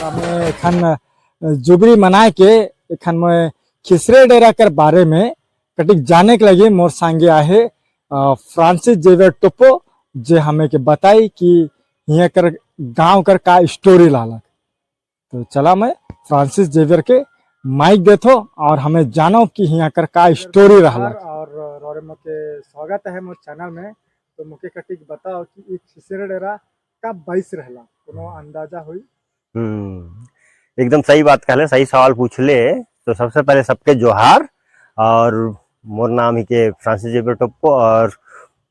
हमें एखन जुबली मनाए के एखन में खिसरे डेरा कर बारे में कटिक जाने के लगे मोर संगे आहे फ्रांसिस जेवियर टोप्पो, जे हमें के बताई कि यहाँ कर गांव कर का स्टोरी लालक। तो चला मैं फ्रांसिस जेवियर के माइक देथो और हमें जानो कि यहाँ कर का स्टोरी रहा। और रोरे मोके स्वागत है मोर चैनल में। तो मोके कटिक बताओ कि ई खिसरे डेरा कब बैस रहला, कोनो अंदाजा हुई? एकदम सही बात कहले, सही सवाल पूछले। तो सबसे पहले सबके जोहार और मोर नाम ही के फ्रांसिस जेवियर टोप्पो। और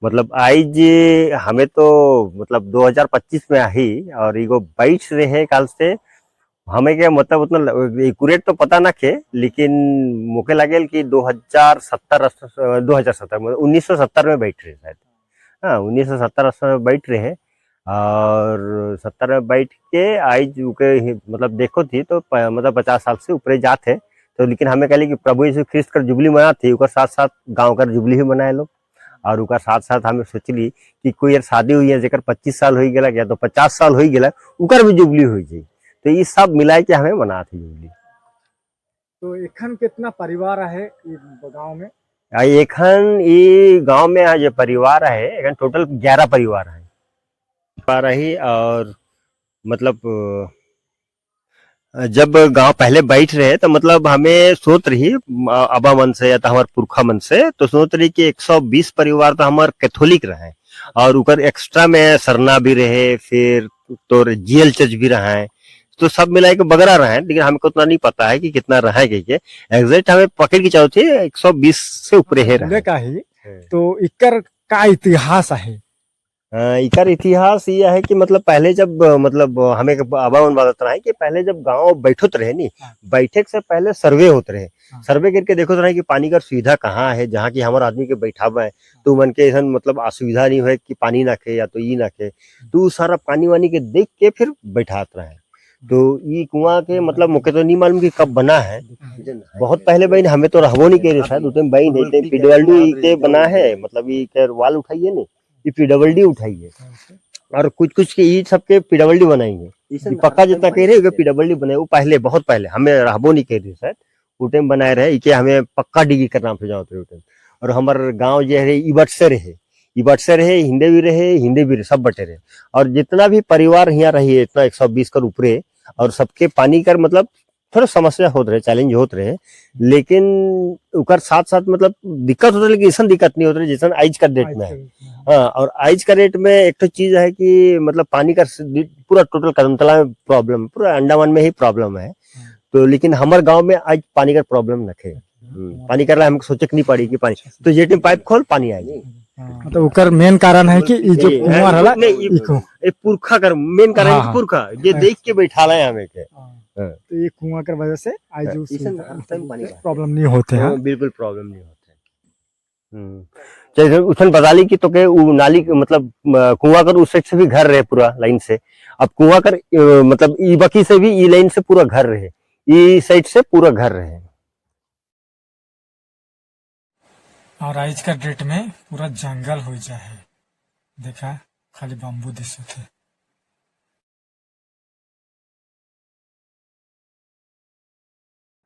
मतलब आज हमें तो मतलब 2025 में आई और इगो बैठ रहे काल से हमें के मतलब उतना एक्यूरेट तो पता ना के, लेकिन मोके लागेल कि 2070, 2070 मतलब 1970 में बैठ रहे शायद। हाँ, 1970 में बैठ रहे और 70 में बैठ के आज उके मतलब देखो थी तो मतलब 50 साल से ऊपर जात है। तो लेकिन हमें कहली कि प्रभु यीशु ख्रीस्त कर जुबली मना थी, उकर साथ साथ गांव कर जुबली भी मनाए लोग। और उकर साथ साथ हमें सोचली कि कोई यार शादी हुई है जेकर 25 साल हो गया या तो 50 साल हो गया, उकर भी जुबली हो जाए। तो ये सब मिला के हमें मना थी जुबली। तो एखन कितना परिवार है गांव में? एखन ये गांव में आज परिवार है, एखन टोटल 11 परिवार है पा रही। और मतलब जब गांव पहले बैठ रहे तो मतलब हमें सोच रही अबा मन से या तो हमारे पुरखा मन से तो सोच रही कि 120 परिवार तो हमारे कैथोलिक रहे और उकर एक्स्ट्रा में सरना भी रहे, फिर तो जीएल चर्च भी रहा है, तो सब मिला के बगरा रहा है। लेकिन हमको उतना नहीं पता है कि कितना रहा है, के एग्जैक्ट हमें पकड़ के चलो थे 120 से ऊपर है रहा। का ही तो इकर का इतिहास है? इकर इतिहास ये है कि मतलब पहले जब मतलब हमें अबा मन बताता रहा है कि पहले जब गांव बैठत रहे नी, बैठक से पहले सर्वे होते रहे। सर्वे करके देखो रहे कि पानी का सुविधा कहाँ है, जहाँ की हमारे आदमी के बैठावा है तो मन के ऐसा मतलब असुविधा नहीं हो कि पानी ना खे या तो ई ना खे, तो सारा पानी वानी के देख के फिर बैठात रहे। तो ये कुआं के मतलब मुझे तो नहीं मालूम कि कब बना है, बहुत पहले बहन हमें तो रहबो नहीं करे शायद उतने बहन है। पीडब्ल्यू के बना है, मतलब ये वाल उठाइए नहीं, ये पीडब्ल्यू उठाइए और कुछ कुछ के ये सबके पीडब्ल्यू बनाएंगे, पक्का जितना कह रहे पीडब्ल्यू बनाए। वो पहले बहुत पहले हमें रहबो नहीं कह रही शायद वो टाइम बनाए रहे के हमें पक्का डिगी करना फिर जाओ टाइम। और हमारे गाँव जो है इबट से रहे, इबट से रहे, हिंदे भी रहे, हिंदे भी रहे, सब बटे रहे। और जितना भी परिवार यहाँ रही है इतना 120 कर ऊपरे और सबके पानी कर मतलब थोड़ा समस्या होत रहे, चैलेंज होत रहे, लेकिन उकर साथ साथ मतलब दिक्कत होते, लेकिन ऐसा दिक्कत नहीं होती जैसा आज का डेट में है। हाँ, और आज का डेट में एक तो चीज है कि मतलब पानी का पूरा टोटल कदमतला में प्रॉब्लम, पूरा अंडमान में ही प्रॉब्लम है। तो लेकिन हमारे गांव में आज पानी का प्रॉब्लम न थे। पानी कर हमको सोचे नहीं पड़ी कि पानी तो ये टाइम पाइप खोल पानी आएगी। मतलब उकर मेन कारण है कि ई जो कुआं रहला ये पुरखा कर मेन कारण है। पुरखा ये देख के बैठा है हमें के। तो ये कुआं कर वजह से आज प्रॉब्लम नहीं होते हैं। बिल्कुल प्रॉब्लम नहीं होते। जैसे उसने बता ली कि तो के वो नाली मतलब कुआं कर उस साइड से भी घर रहे पूरा लाइन से। अब कुआं कर मतलब ई बकी से भी ई लाइन से पूरा घर रहे, ई साइड से पूरा घर रहे। और आज का डेट में पूरा जंगल हो जाए, देखा खाली बम्बू दिसत थे।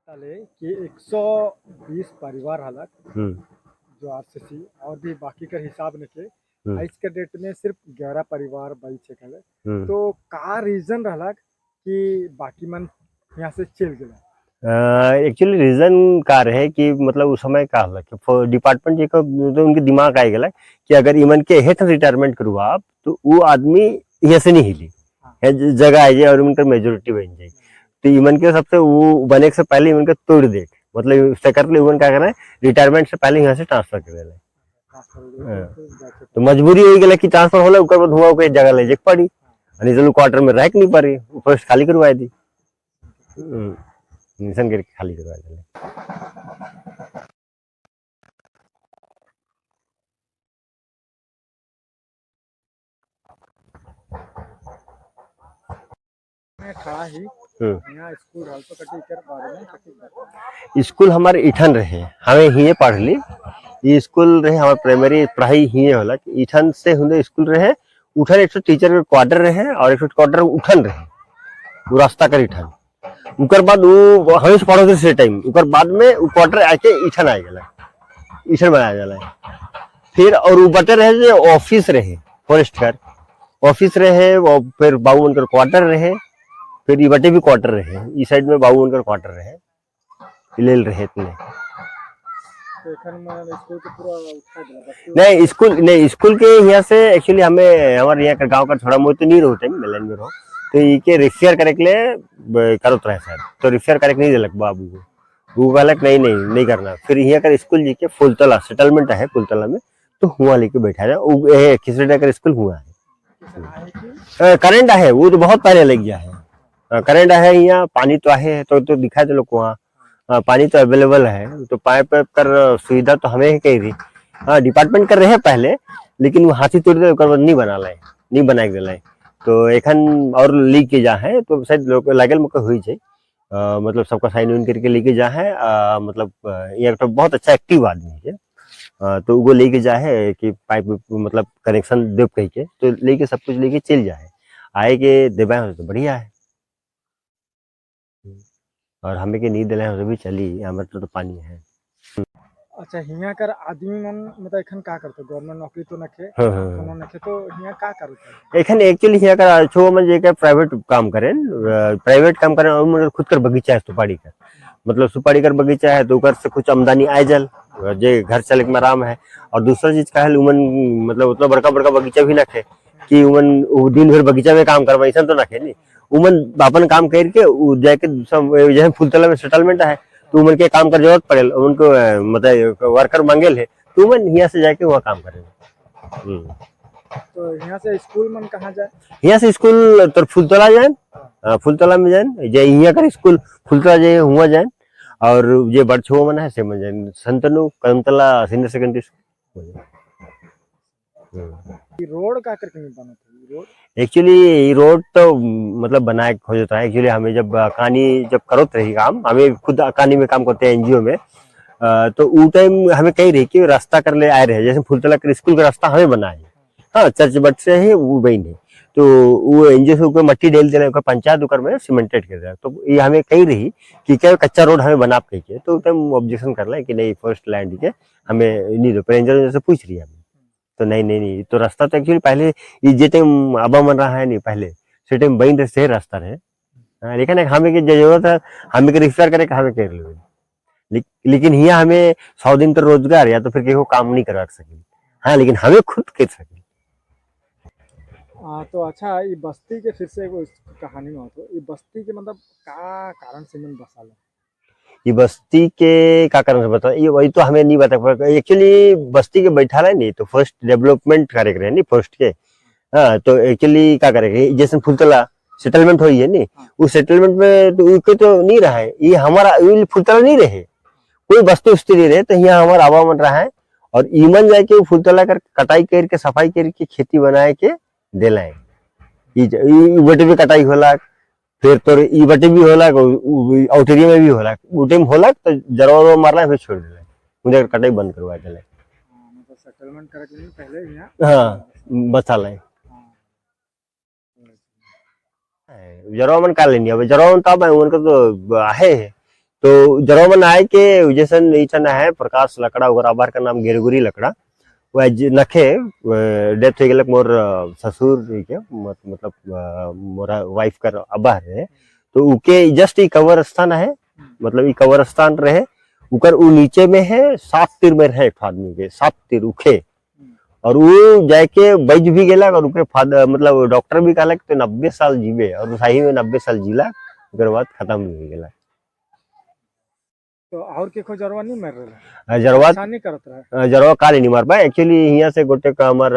कि 120 परिवार हालत जो आरसीसी और भी बाकी का हिसाब निकले, आज के डेट में सिर्फ 11 परिवार बचे खले। तो का रीजन रहा कि बाकी मन यहाँ से चल गया? एक्चुअली रीजन का रहे कि मतलब उस समय का होला कि डिपार्टमेंट जी को तो उनके दिमाग आ गया कि अगर इमन के हेठ रिटायरमेंट करवा आप तो वो आदमी यहाँ से नहीं हिली, जगह आ जाए और उनका मेजोरिटी बन जाए। तो इमन के सबसे वो बने से पहले इमन के तोड़ दे, मतलब उससे कर ले इमन क्या करना है, रिटायरमेंट से पहले यहाँ से ट्रांसफर कर देना। तो मजबूरी हो गया कि ट्रांसफर होला, बाद हुआ के जगह ले जाके पड़ी और चलो क्वार्टर में रह नहीं पड़ी, फर्स्ट खाली करवाए दी, निशान करके खाली करवा दिले। ही स्कूल तो स्कूल हमारे इठन रहे, हमें ही पढ़ ली। ये स्कूल रहे हमारे प्राइमरी पढ़ाई ही होला इठन से हुंदे स्कूल रहे, उठन एक टीचर के क्वार्टर रहे और एक क्वार्टर उठन रहे। वो रास्ता कर इठन। उकर बाद वो हमें पढ़ो से टाइम उकर बाद में वो क्वार्टर आके इठन आ गया, इठन बनाया जाला। फिर और वो बटे रहे जो ऑफिस रहे, फॉरेस्ट कर ऑफिस रहे और फिर बाबू उनकर क्वार्टर रहे। फिर ये बटे भी क्वार्टर रहे, इस साइड में बाबू उनकर क्वार्टर रहे, लेल रहे इतने। तो एखन में स्कूल के पूरा उठा दिला बस्ती? नहीं, स्कूल नहीं, स्कूल के यहाँ से एक्चुअली हमें हमारे यहाँ का गांव का थोड़ा बहुत तो नहीं रहो टाइम मेलन में रहो तो ये रिपेयर करे के लिए करत रहे सर, तो रिपेयर करे के नहीं दिलक बाबू को। वो कहलक नहीं नहीं, नहीं करना। फिर यहाँ का स्कूल जी के फुलतला सेटलमेंट है फुलतला में, तो हुआ लेके बैठा है वो खिसड़ी का स्कूल हुआ है। आहे की? करंट है, वो तो बहुत पहले लग गया है। करंट है यहाँ, पानी तो है, तो दिखा दे लोग को वहाँ। पानी तो अवेलेबल है, तो पाइप वाइप कर सुविधा तो हमें ही कही थी। हाँ, डिपार्टमेंट कर रहे हैं पहले, लेकिन वो हाथी तोड़ दे, ओकर बाद नहीं बना लाए, नहीं बना के दिलाए। तो एखन और लीक के जा है तो शायद लोग लागल मौका हुई जाए, मतलब सबका साइन उइन करके लेके जा है। मतलब ये तो बहुत अच्छा एक्टिव आदमी है, तो वो लेके जा है कि पाइप मतलब कनेक्शन देव कही के, तो लेके सब कुछ लेके चल जाए, आए के देवा हो तो बढ़िया है और हमें के नींद दिलाए हो तो भी चली, हमारे तो पानी है। अच्छा, हियां कर आदमी मन मतलब एखन का करते? गवर्नमेंट नौकरी तो नखे, हाँ। कोनो नखे, तो हियां का करते? एखन एक्चुअली यहाँ का छो मन जे के प्राइवेट काम करें, प्राइवेट काम करें और मतलब खुद कर बगीचा है सुपारी का, मतलब सुपारी कर बगीचा है तो उकर से कुछ आमदनी आए जल जे घर चले में आराम है। और दूसरा चीज का है, उमन मतलब उतना बड़का बड़का बगीचा भी नखे कि उमन वो दिन भर बगीचा में काम करवा, ऐसा तो नखे नहीं। उमन अपन काम करके उ जाके दूसरा जैसे फुलतला में सेटलमेंट है तो उमन के काम कर जरूरत पड़े, उनको मतलब वर्कर मांगेल है तो उमन यहाँ से जाके वहाँ काम करेंगे। तो यहाँ से स्कूल मन कहाँ जाए? यहाँ से स्कूल तो फुलतला जाए, फुलतला में जाए, जे यहाँ कर स्कूल फुलतला जाए हुआ जाए और जे बड़छो मन है से मन जाए संतनु कदमतला सीनियर सेकेंडरी स्कूल। ई रोड का करके नहीं बनत है ई रोड? एक्चुअली ये रोड तो मतलब बनाए हो जाता है। एक्चुअली हमें जब कहानी जब करोत रही काम, हमें खुद कहानी में काम करते हैं एनजीओ में, तो वो टाइम हमें कही रही कि रास्ता कर ले आए रहे, जैसे फुलतला के स्कूल का रास्ता हमें बनाए। हाँ, चर्च बट से ही वो बहन है तो वो एनजीओ से ऊपर मट्टी डेल देने पंचायत ऊपर में सीमेंटेड कर दिया। तो ये हमें कही रही कि क्या कच्चा रोड हमें बना के, तो टाइम ऑब्जेक्शन कर रहा कि नहीं, फर्स्ट लैंड के हमें नहीं दो। रेंजर से पूछ रही है हमें तो नहीं नहीं नहीं, तो रास्ता तो एक्चुअली पहले ये जे टाइम आबा मन रहा है नहीं, पहले से टाइम बन रहे से रास्ता रहे। हाँ, लेकिन हमें की जरूरत है, हमें के रिपेयर करे के हमें कर लो, लेकिन यहाँ हमें 100 दिन तो रोजगार या तो फिर केहू काम नहीं करवा सके। हाँ, लेकिन हमें खुद कर सके। तो अच्छा, ई बस्ती के फिर से एगो कहानी में होतो, ई बस्ती के मतलब का कारण से मन बसाले? ये बस्ती के का कारण से बता, ये वही तो हमें नहीं बता। एक्चुअली बस्ती के बैठा रहे नहीं तो फर्स्ट डेवलपमेंट करे रहे नहीं फर्स्ट के। हाँ, तो एक्चुअली क्या करेंगे, जैसे फुलतला सेटलमेंट हुई है नहीं, उस सेटलमेंट में तो उनके तो नहीं रहा है, ये हमारा ये फुलतला नहीं रहे, कोई बस्ती उस्ती नहीं रहे, तो यहाँ हमारा आवा मन रहा है और ईमन जाके वो फुलतला कर कटाई करके सफाई करके खेती बनाए के देला है। ई बटे भी कटाई होला, फिर तो ई बटे भी होला, आउटेरिया में भी होला। उ टाइम होला तो जरवा मारला, फिर छोड़ देला, उधर कटाई बंद करवा देला। हाँ, मतलब सेटलमेंट करे के लिए पहले यहाँ हाँ, बसा है। हाँ। जरवा मन का लेनी, अब जरवा मन तब है उनका तो आहे है, तो जरवा मन आए के जैसन ईचन है प्रकाश लकड़ा, ओकर आबार का नाम गिरगुरी लकड़ा, वह नखे डेथ हो गेलक मोर ससुर के मतलब मोरा वाइफ कर अब्बा रहे, तो उके जस्ट ई कवर स्थान है, मतलब ई कवर स्थान रहे उकर, उ नीचे में है 7 तीर में रहे एक आदमी के 7 तीर उखे और वो जाके बच भी गेला और उके फादर मतलब डॉक्टर भी कहलक तो 90 साल जीवे और सही में 90 साल जीला, ओकर बाद खत्म भी हो गेला। तो और के खो जरवा नहीं मर रहे? जरवा आसानी करत रहे? जरवा काले नहीं मार पाए। एक्चुअली यहाँ से गोटे का हमार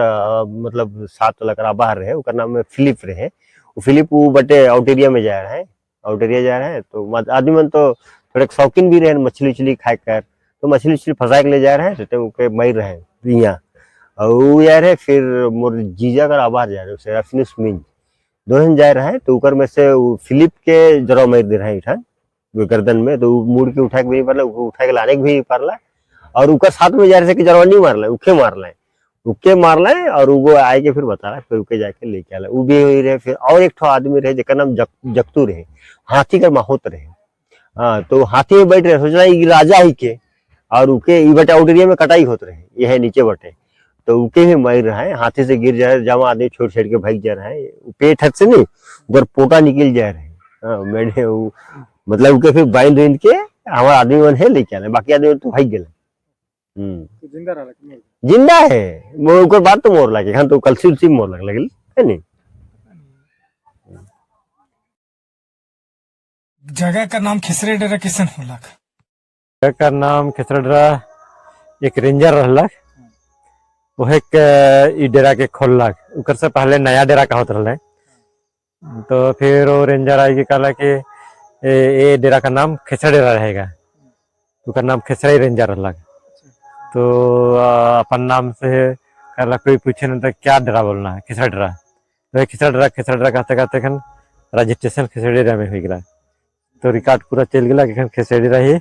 मतलब 7 लकड़ा बाहर रहे, ओकर नाम में फिलिप रहे। वो फिलिप वो बटे आउट एरिया में जा रहा है, आउट एरिया जा रहा है तो आदमी मन तो थोड़े शौकीन भी रहे मछली उछली खाए कर, तो मछली उछली फंसा के ले जा रहे हैं तो उके मर रहे हैं यहाँ और वो जा रहे। फिर मोर जीजा का आवाज जा रहे सेराफिनुस मिंज, दोनों जा रहे हैं तो ऊपर में से वो फिलिप के जरा मर दे रहे हैं इठन वो गर्दन में, तो वो मुड़ के उठा के भी नहीं पारला, उठा के लाने के भी नहीं पारला और उकर साथ में जा रहे थे कि जरवा नहीं मारला, उखे मारला। उके मारले और वो आए के फिर बता रहा, फिर उके जाके लेके आला। उ भी वही रहे। फिर और एक ठो आदमी रहे जेकर नाम जगतू रहे, हाथी कर माहोत रहे। हाँ, तो हाथी में बैठ रहे, सोचना ई राजा ही के, और उके ई बटा आउट एरिया में कटाई होत रहे, ये है नीचे बटे, तो उके भी मर रहा है, हाथी से गिर जाए, जमा आदमी छोड़ छेड़ के भाग जा रहा है, उ पेट हट से नहीं उधर पोटा निकल जा रहे। हाँ, मैंने वो मतलब उके फिर बांध उंध के हमारा आदमी मन है लेके आने, बाकी आदमी तो भाग गए। तो जिंदा रहा कि नहीं? जिंदा है वो, ओकर बाद तो मोर लागे, हाँ, तो कलसी उलसी मोर लग लगल है नहीं। जगह का नाम खिसरे डेरा किसन होलक? का नाम खेसरा, एक रेंजर रहलक, वह के ई डेरा के खोललक। ओकर से पहले नया डेरा का होत रहले, तो फिर वो रेंजर आई के कहला कि ए डेरा का नाम खेसरा डेरा रहेगा। ओकर नाम खेसरा रेंजर रहलक। तो अपन नाम से कहला, कोई पूछे ना तो क्या डेरा बोलना है? खेसरा डेरा। तो खेसरा डेरा कहते कहते एखन रजिस्ट्रेशन खेसरा डेरा में हो गया, तो रिकॉर्ड पूरा चल गया, एखन खेसरा डेरा ही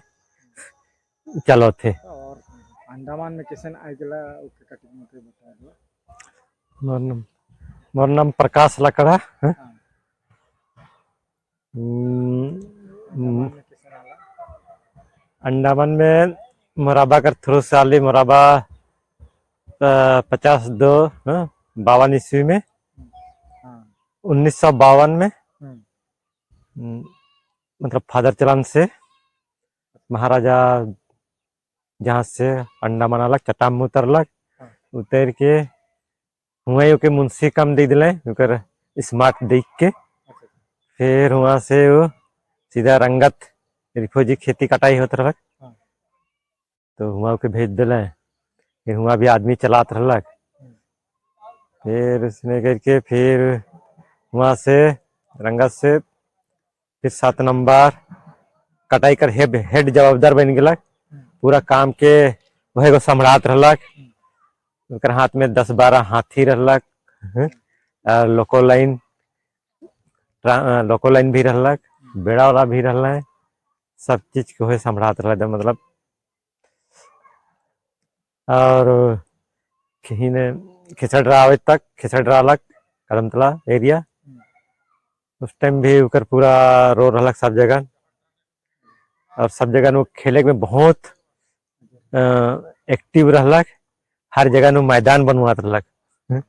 चलो थे। और अंडमान में किसन आए गला, ओके कटिंग में बताया दो। मोर नाम प्रकाश लकड़ा है? हाँ। अंडमान में किसन आला? अंडमान में मोराबा कर थ्रू से आली। मोराबा 52, हाँ, 52 ईस्वी में। 1952 में। मतलब फादर चलान से महाराजा जहाँ से अंडमान आलक, चट्टान में उतरलक। उतर के हुआ ओके मुंशी कम दे दिले ओकर स्मार्ट देख के। फिर वहाँ से वो सीधा रंगत रिफोजी खेती कटाई होत रहलक। तो हुआ के भेज दिले। फिर हुआ भी आदमी चलात रहलक। फिर उसने करके फिर वहाँ से रंगत से फिर 7 नंबर कटाई कर हेड हेड जवाबदार बन गेलक। पूरा काम के वह एगो सम्राट रहलक। ओकर हाथ में 10-12 हाथी रहलक, हैं, और लोको लाइन भी रहलक, बेड़ा वाला भी रहल, सब चीज के वह सम्राट रहलक मतलब। और कहीं ने खिसड़ आवे तक खिसड़ रहलक कदमतला एरिया, उस टाइम भी ओकर पूरा रो रहलक सब जगह। और सब जगह नु खेले में बहुत एक्टिव रहलक, हर जगह नु मैदान बनवात रहलक, हैं।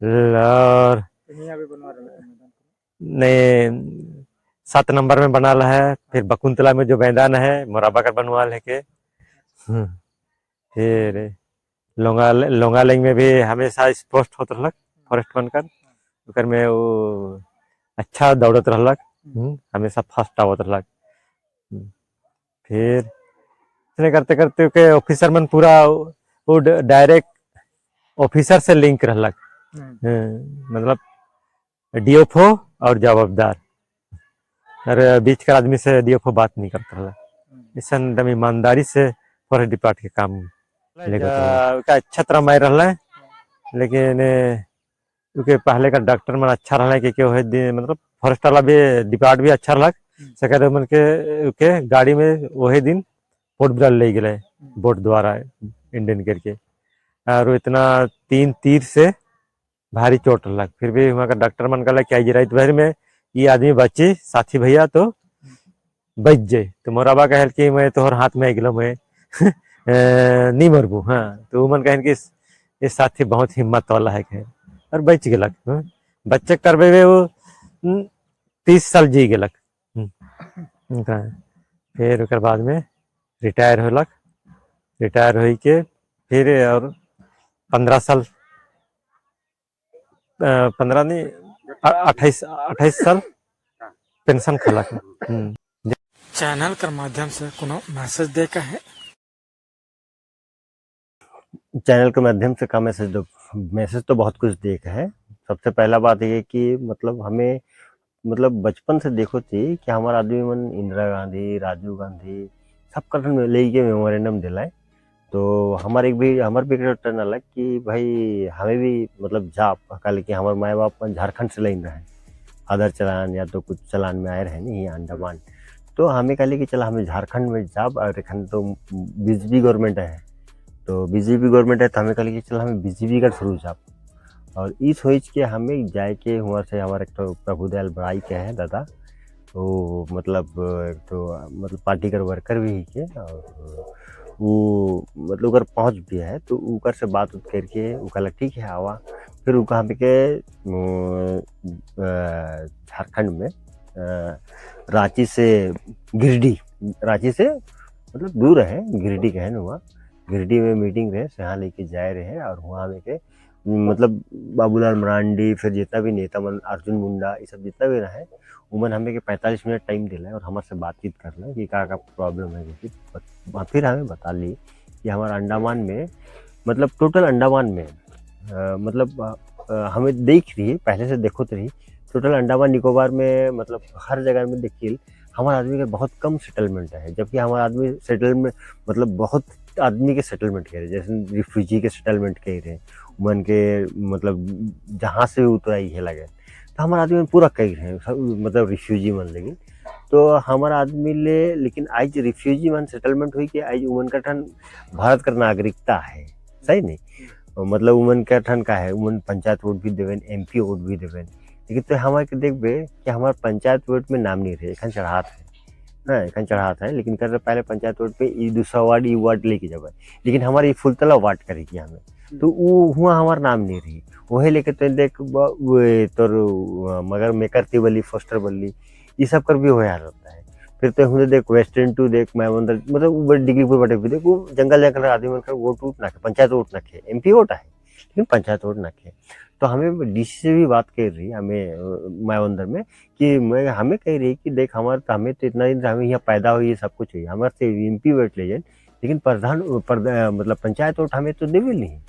और यहाँ भी बनवा रहे हैं मैदान? ने 7 नंबर में बनाल है, फिर बकुंतला में जो मैदान है मोराबा कर बनवाल है के। फिर लोंगा लोंगालिंग में भी हमेशा स्पोर्ट होत रहलक, फॉरेस्ट बनकर ओकर में वो अच्छा दौड़त रहलक, हमेशा फर्स्ट आवत रहलक। फिर इसने करते करते के ऑफिसर मन पूरा वो डायरेक्ट ऑफिसर से लिंक रहलक। मतलब डीएफओ और जवाबदार और बीच का आदमी से डीएफओ बात नहीं करता रहा। ऐसा एकदम ईमानदारी से फॉरेस्ट डिपार्ट के काम लेके का अच्छा तरह मार रहा है। लेकिन क्योंकि पहले का डॉक्टर मन अच्छा रहा कि क्यों है मतलब फॉरेस्ट वाला भी डिपार्ट भी अच्छा रहा सकर मन के के गाड़ी में वही दिन पोर्ट ब्लेयर ले गए बोट द्वारा इंडियन करके, और वो इतना 3 तीर से भारी चोट लग, फिर भी वहाँ का डॉक्टर मन कहला कि आज रात भर में ये आदमी बची साथी भैया तो बच जाए। तो मोराबा कहल कि मैं तोहर हाथ में आ गलो, मैं नहीं मरबू। हाँ, तो वो मन कहन कि ये साथी बहुत हिम्मत वाला है कहे, और बच गलक। हाँ, बच्चे करबे में वो 30 साल जी गलक। फिर ओकर बाद में रिटायर होलक। रिटायर होई के फिर और 15 साल, 15 नहीं, 28 साल पेंशन खलक। चैनल के माध्यम से कोनो मैसेज दे का है? चैनल के माध्यम से का मैसेज दो? मैसेज तो बहुत कुछ देख है। सबसे पहला बात ये कि मतलब हमें मतलब बचपन से देखो थी कि हमारा आदमी मन इंदिरा गांधी, राजीव गांधी सब कर ले के मेमोरेंडम दिलाए, तो हमारे एक भी हमारे भी एक टर्न अलग कि भाई हमें भी मतलब जा कल कि हमारे माए बाप मन झारखंड से लाइन रहे, अदर चलान या तो कुछ चलान में आए रहे नहीं अंडमान, तो हमें कहले कि चला हमें झारखंड में जाब, और एखन तो बीजेपी गवर्नमेंट है, तो बीजेपी गवर्नमेंट है तो हमें कहले कि चल हमें बीजेपी का थ्रू जाब और ई सोच के हमें जाए के हुआ से हमारे एक तो प्रभुदयाल बड़ाई के हैं दादा, वो मतलब एक तो मतलब पार्टी का वर्कर भी ही के और वो मतलब ओकर पहुँच भी है, तो ऊकर से बात उत करके वो कहला ठीक है आवा। फिर उका हम के झारखंड में रांची से गिरडी, रांची से मतलब दूर है गिरडी के है ना, वहाँ गिरडी में मीटिंग रहे, से यहाँ लेके जाए रहे और वहाँ में के मतलब बाबूलाल मरांडी फिर जितना भी नेता मन अर्जुन मुंडा ये सब जितना भी रहे उमन हमें के 45 मिनट टाइम दिला और हमारे से बातचीत कर ले कि का का प्रॉब्लम है। फिर हमें बता ली कि हमारा अंडमान में मतलब टोटल अंडमान में मतलब हमें देख रही पहले से देखो तो रही टोटल अंडमान निकोबार में मतलब हर जगह में देखिए हमारे आदमी का बहुत कम सेटलमेंट है, जबकि हमारा आदमी सेटलमेंट मतलब बहुत आदमी के सेटलमेंट करे, जैसे रिफ्यूजी के सेटलमेंट कर रहे मन के मतलब जहाँ से उतराई है लगे तो हमारा आदमी पूरा कर रहे हैं मतलब रिफ्यूजी मन लेकिन तो हमारा आदमी ले, लेकिन आज रिफ्यूजी मन सेटलमेंट हुई कि आज उमन का ठन भारत का नागरिकता है, सही नहीं मतलब उमन का ठन का है, उमन पंचायत वोट भी देवेन, एमपी वोट भी देवेन, लेकिन तो हमारे के देखबे कि हमारे पंचायत वोट में नाम नहीं रहे, एखन चढ़ात है, हाँ एखन चढ़ात है, लेकिन कर पहले पंचायत वोट पे ई दूसरा वार्ड ई वार्ड लेके जाबे, लेकिन हमारे ई फुलतला वार्ड करेगी हमें तो वो हुआ हमारा नाम नहीं रही, वही लेके तो देख तोर मगर मेकरती बली फोस्टर बल्ली ये सब कर भी हो होता है। फिर तो हुए देख वेस्टर्न टू देख मैं अंदर मतलब वो डिग्रीपुर बटे भी देख वो जंगल जंगल आदमी मन कर वोट वोट ना पंचायत वोट ना खे, एमपी वोट है लेकिन पंचायत वोट ना खे। तो हमें डीसी से भी बात कर रही हमें मायाबंदर में कि मैं हमें कह रही कि देख हमारे तो हमें तो इतना दिन हमें यहाँ पैदा हुई सब कुछ हुई हमारे से एमपी वोट ले जाए लेकिन प्रधान मतलब पंचायत वोट हमें तो देवी नहीं,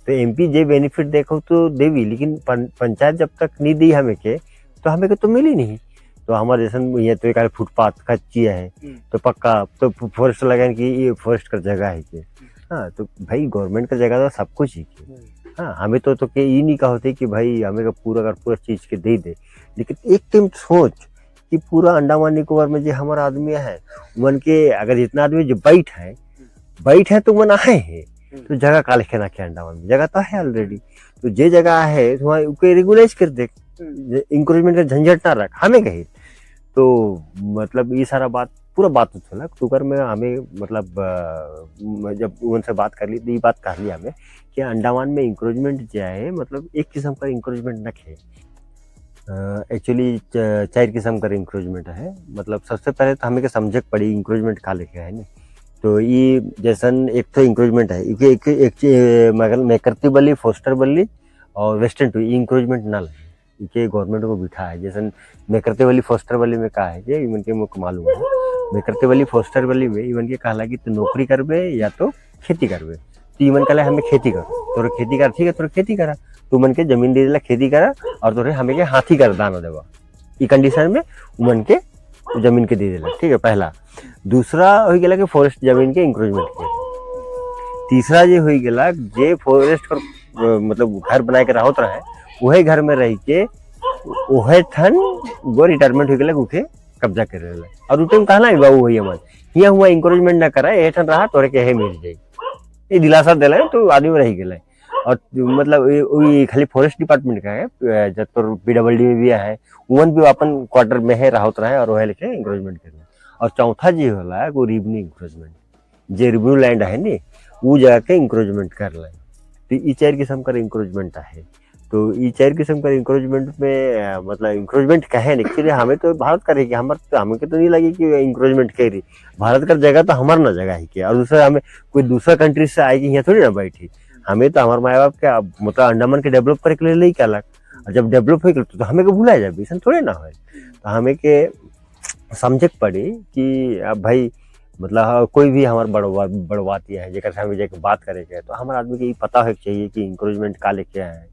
तो एमपी जे बेनिफिट देखो तो देवी लेकिन पंचायत जब तक नहीं दी हमें के तो हमें के तो मिली नहीं। तो हमारे जैसे ये तो एक फुटपाथ कच्ची है तो पक्का तो फॉरेस्ट लगाए कि ये फॉरेस्ट का जगह है कि हाँ तो भाई गवर्नमेंट का जगह तो सब कुछ ही के हाँ हमें तो के ये नहीं कहते कि भाई हमें का पूरा का पूरा चीज़ के दे दे, लेकिन एक टाइम सोच कि पूरा अंडमान निकोबार में जो हमारा आदमी है मन के अगर जितना आदमी जो बैठ है तो मन आए हैं तो जगह का लिखे ना के अंडमान में जगह तो है ऑलरेडी, तो जे जगह है तो वहाँ रेगुलाइज कर दे, इंक्रोचमेंट का झंझट ना रख हमें कही तो मतलब ये सारा बात पूरा बात होला तो में हमें मतलब जब उनसे बात कर ली तो ये बात कह ली हमें कि अंडमान में इंक्रोचमेंट जो है मतलब एक किस्म का इंक्रोचमेंट न है, एक्चुअली चार किस्म का इंक्रोचमेंट है। मतलब सबसे पहले तो हमें के समझे पड़ी इंक्रोचमेंट का लेके है ना, तो ये जैसन एक तो इंक्रोचमेंट है एक एक मगर मेकरती बल्ली फोस्टर बल्ली और वेस्टर्न टू इंक्रोचमेंट ना लगे के गवर्नमेंट को बिठा है। जैसे मेकरते वाली फोस्टर वाली में कहा है कि इवन के मुझको मालूम है मेकरते वाली फोस्टर वाली में इवन के कहला कि तू नौकरी करबे या तो खेती करबे, तो इवन कहला हमें खेती करो तोरे खेती कर ठीक है तोरे खेती करा तू मन के जमीन दे दिला खेती करा और तोरे हमें के हाथी कर दाना देवा ई कंडीशन में उमन के जमीन के दे दिला ठीक है पहला। दूसरा हो गया कि फॉरेस्ट जमीन के इंक्रोचमेंट के। तीसरा जे हो गया जे फॉरेस्ट पर मतलब घर बनाए के रहत रहे वही घर में रह के वही ठन वो रिटायरमेंट हो गया उके कब्जा कर रहे और उ टाइम कहना बाबू वही हमारे हिया हुआ इंक्रोचमेंट ना करा ए ठन रहा तोरे के हे मिल जाई ये दिलासा दिला तो आदमी रह गए। और मतलब ये खाली फॉरेस्ट डिपार्टमेंट का है जब तो पीडब्ल्यूडी में भी है उन भी अपन क्वार्टर में है रहत रहे और वह लेके इंक्रोचमेंट कर। और चौथा जी होला वो रिवन्यू इंक्रोचमेंट जे रिवन्यू लैंड है नी वो जगह के इंक्रोचमेंट कर ले, तो ये चार किस्म का इंक्रोचमेंट है। तो ये चार किस्म का इंक्रोचमेंट में मतलब इंक्रोचमेंट कहे नहीं एक्चुअली हमें तो भारत का रही हमारे तो हमें तो नहीं लगी कि इंक्रोचमेंट कह रही भारत का जगह तो हमार ना जगह है कि और दूसरा हमें कोई दूसरा कंट्री से आएगी यहाँ थोड़ी ना बैठी, हमें तो हमारे माए बाप के मतलब अंडमान के डेवलप करे के लिए नहीं कहलक और जब डेवलप हो तो हमें के भूला जाए ऐसा थोड़े ना हो। तो हमें के समझे पड़ी कि अब भाई मतलब कोई भी हमारे बड़वाती है जेकर से हमें जाके बात करे के तो हमारे आदमी के ये पता होना चाहिए कि इंक्रोचमेंट का लेके आए हैं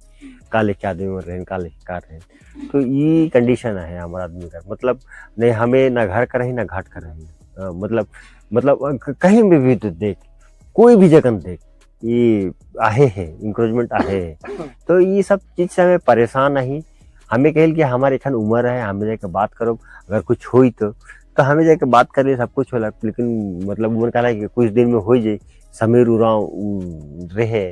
का लेके आदमी मर रहे हैं का लेके का रहे हैं। तो ये कंडीशन है हमारा आदमी का मतलब नहीं हमें ना घर का रही ना घाट का रही मतलब मतलब कहीं में भी तो देख कोई भी जगह देख ये आहे है इंक्रोचमेंट आहे है। तो ये सब चीज़ से हमें परेशान नहीं, हमें कहे कि हमारे एखन उम्र है हमें जाके बात करो अगर कुछ हो तो हमें जाके बात कर सब कुछ होला, लेकिन मतलब उम्र कहला कि कुछ दिन में हो जाए समीर उरांव रहे,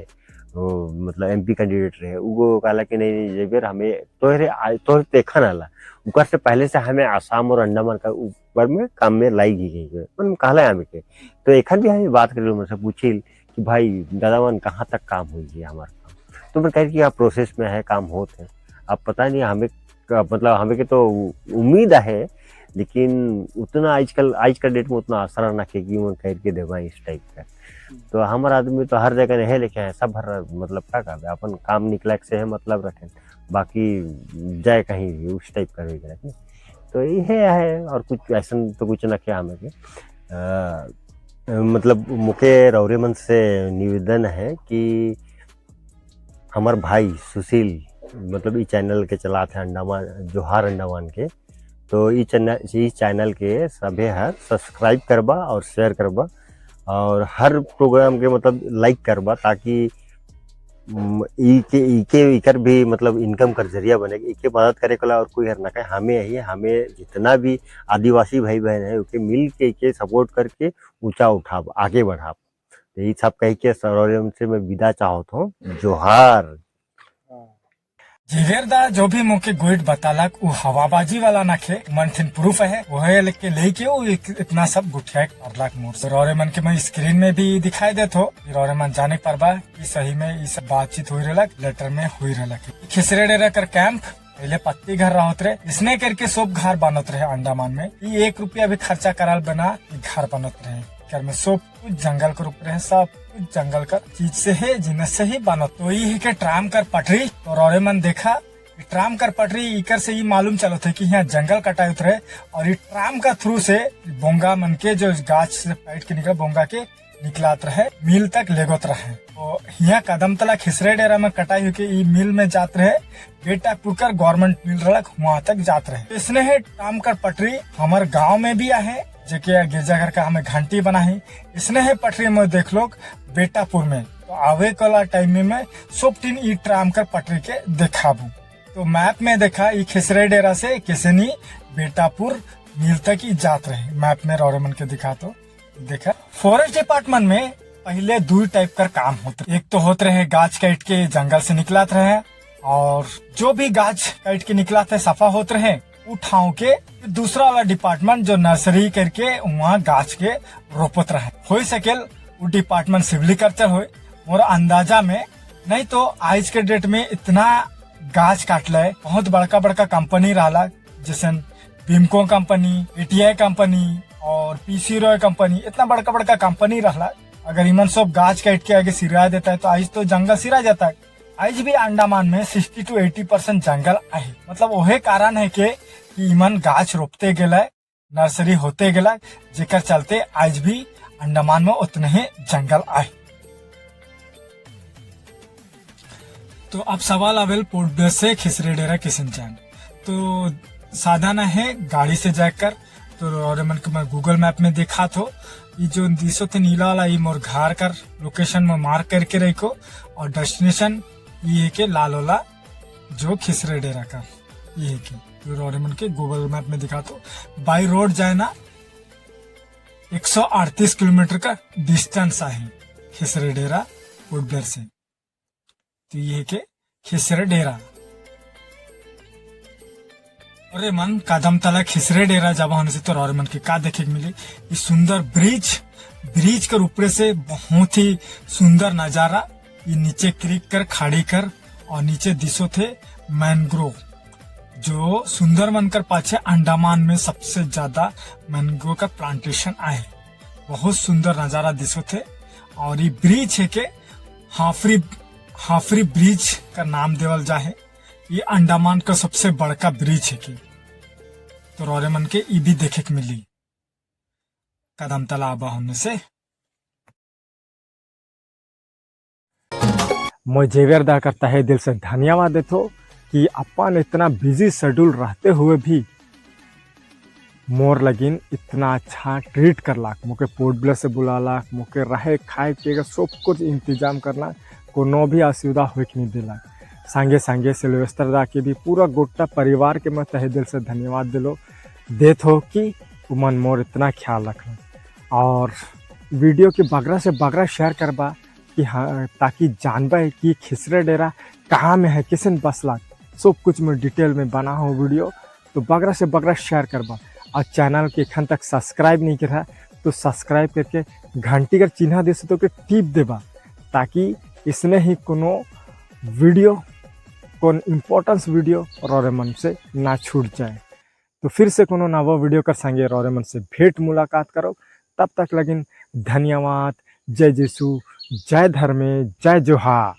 मतलब एमपी कैंडिडेट रहे, वो कहला कि नहीं नहीं जेबियर, हमें तोहरे तोहरे देखा आला, उकर से पहले से हमें आसाम और अंडमान का ऊपर में काम में लाई गई गई मन कहला हमें के। तो एखन भी हमें बात करी, मुझसे पूछी कि भाई दादा मन कहाँ तक काम हुई है हमारा काम, तो मैं कह कि आप प्रोसेस में है, काम होते हैं। अब पता नहीं हमें, मतलब हमें के तो उम्मीद है, लेकिन उतना आजकल, आज का डेट में उतना आसान ना कि वो कह के देवा इस टाइप का। तो हमारा आदमी तो हर जगह नहीं लेके हैं सब, हर मतलब का कर अपन काम निकला से है मतलब रखें, बाकी जाए कहीं भी उस टाइप का रहे। तो ये है और कुछ ऐसा तो कुछ ना क्या हमें के मतलब मुके रौरे मन से निवेदन है कि हमार भाई सुशील मतलब ई चैनल के चलाते हैं अंडमान जोहार अंडमान के, तो ई चैनल के सभे हर सब्सक्राइब करबा और शेयर करबा और हर प्रोग्राम के मतलब लाइक करबा, ताकि ई के इकर भी मतलब इनकम कर जरिया बने, इके मदद करे के और कोई हर ना कहे, हमें ही हमें जितना भी आदिवासी भाई बहन है उके मिल के इके सपोर्ट करके ऊंचा उठाब, आगे बढ़ाब। तो ये सब कह के सरोरियम से मैं विदा चाहता हूँ। जोहार। जिवेर दा जो भी मोके गोइट बतालक उ हवाबाजी वाला नखे, मन ठिन प्रूफ है, वह लेके लेके वो इतना सब गुठिया करलाक मोर से। रौरे मन के मैं स्क्रीन में भी दिखाई देत हो, रौरे मन जाने परबा कि सही में ई सब बातचीत हुई रहलक, लेटर में हुई रहलक। खिसरे डेरा कर कैंप पहले पत्ती घर रहत रहे, इसने करके सब घर बनत रहे अंडमान में। ई 1 रुपया भी खर्चा कराल बना ई घर बनत रहे। घर में सब कुछ जंगल के रूप रहे, सब कुछ जंगल का चीज से है, जिनस से ही बनत। तो ये है के ट्राम कर पटरी। तो रौरे मन देखा ई ट्राम कर पटरी, इकर से ही मालूम चलत है कि यहाँ जंगल कटाई रहे और ये ट्राम का थ्रू से बोंगा मन के जो गाछ से बैठ के निकला, बोंगा के निकलात रहे, मिल तक लेगोत रहे। तो यहाँ कदम तला खिसरे डेरा में कटाई होके ई मिल में जात रहे, बेटापुर कर गवर्नमेंट मिल रहा, वहाँ तक जात रहे। तो इसने है ट्राम कर पटरी हमारे गांव में भी आहे, जेके गिरजाघर का हमें घंटी बना है। इसने है पटरी में देख लोग बेटापुर में। तो आवे कला टाइम में सब टीन ई ट्राम कर पटरी के देखाबू। तो मैप में देखा ई खिसरे डेरा से किसनी बेटापुर मिल तक ही जात रहे। मैप में रौरे मन के दिखा तो देखा, फॉरेस्ट डिपार्टमेंट में पहले दो टाइप का काम होते। एक तो होते रहे गाछ काट के जंगल से निकलात रहे और जो भी गाछ काट के निकलाते सफा होते रहे उठाओ के। दूसरा वाला डिपार्टमेंट जो नर्सरी करके वहाँ गाछ के रोपत रहे। हो सकेल वो डिपार्टमेंट सिल्वीकल्चर हो मोर अंदाजा में, नहीं तो आज के डेट में इतना गाछ काटले, बहुत बड़का बड़का कंपनी रहा, जैसे बिमको कंपनी, एटीआई कंपनी और पीसी रॉय कंपनी, इतना बड़का बड़का कंपनी रहा। अगर इमन सब गाछ काट के आगे सिरा देता है तो आज तो जंगल सिरा जाता है। आज भी अंडमान में 60 टू 80% जंगल आहे, मतलब वही कारण है कि इमन गाछ रोपते गेला, नर्सरी होते गेला, जेकर चलते आज भी अंडमान में उतने ही जंगल आए। तो अब सवाल आवेल पोर्ट ब्लेयर से खिसरे डेरा किसन जान? तो साधन है गाड़ी से जाकर। तो और मन के मैं गूगल मैप में देखा तो ये जो दिसो थे नीला वाला, ये मोर घर कर लोकेशन में मार्क करके रखो और डेस्टिनेशन ये है के लाल वाला जो खिसरे डेरा का ये है के और मन के गूगल मैप में दिखा। तो बाई रोड जाए ना 138 किलोमीटर का डिस्टेंस है खिसरे डेरा पोर्ट ब्लेयर से। तो ये है के खिसरे डेरा। अरे मन कदम तला खिसरे डेरा जब होने से तो और मन के का देखे के मिली? ये सुंदर ब्रिज, ब्रिज के ऊपर से बहुत ही सुंदर नजारा। ये नीचे क्रीक कर, खाड़ी कर और नीचे दिसो थे मैनग्रोव, जो सुंदरबन कर पाछे अंडमान में सबसे ज्यादा मैनग्रोव का प्लांटेशन आए। बहुत सुंदर नजारा दिसो थे। और ये ब्रिज है के हाफरी, हाफरी ब्रिज का नाम देवल जाहे। ये अंडमान का सबसे बड़का ब्रिज है की। तो रोरे मन के ई भी देखे के मिली कदम तला आबा होने से। मैं जेवियर दा करता है दिल से धन्यवाद देतो कि अपन इतना बिजी शेड्यूल रहते हुए भी मोर लगिन इतना अच्छा ट्रीट करलाक, मोके पोर्ट ब्लेयर से बुलालाक, मोके रहे खाए पिए का सब कुछ इंतजाम करला, कोनो भी असुविधा होए के नहीं दिला। संगे संगे सिल्वेस्टर दा के भी, पूरा गोटा परिवार के मैं तहे दिल से धन्यवाद दिलो देत हो कि उमन मोर इतना ख्याल रखना। और वीडियो के बगरा से बगरा शेयर करबा कि हाँ, ताकि जानबा है कि खिसरे डेरा कहाँ में है, किसन बसला, सब कुछ में डिटेल में बना हो वीडियो। तो बगरा से बगरा शेयर करबा और चैनल के एखन तक सब्सक्राइब नहीं करा तो सब्सक्राइब करके घंटी कर चिन्ह दे तो के टिप देबा, ताकि इसने ही कोनो वीडियो, कौन इम्पोर्टेंस वीडियो रोरे मन से ना छूट जाए। तो फिर से कोनो नवा वीडियो कर संगे रोरे मन से भेंट मुलाकात करो। तब तक लगिन धन्यवाद। जय जीसू, जय धर्मे, जय जोहार।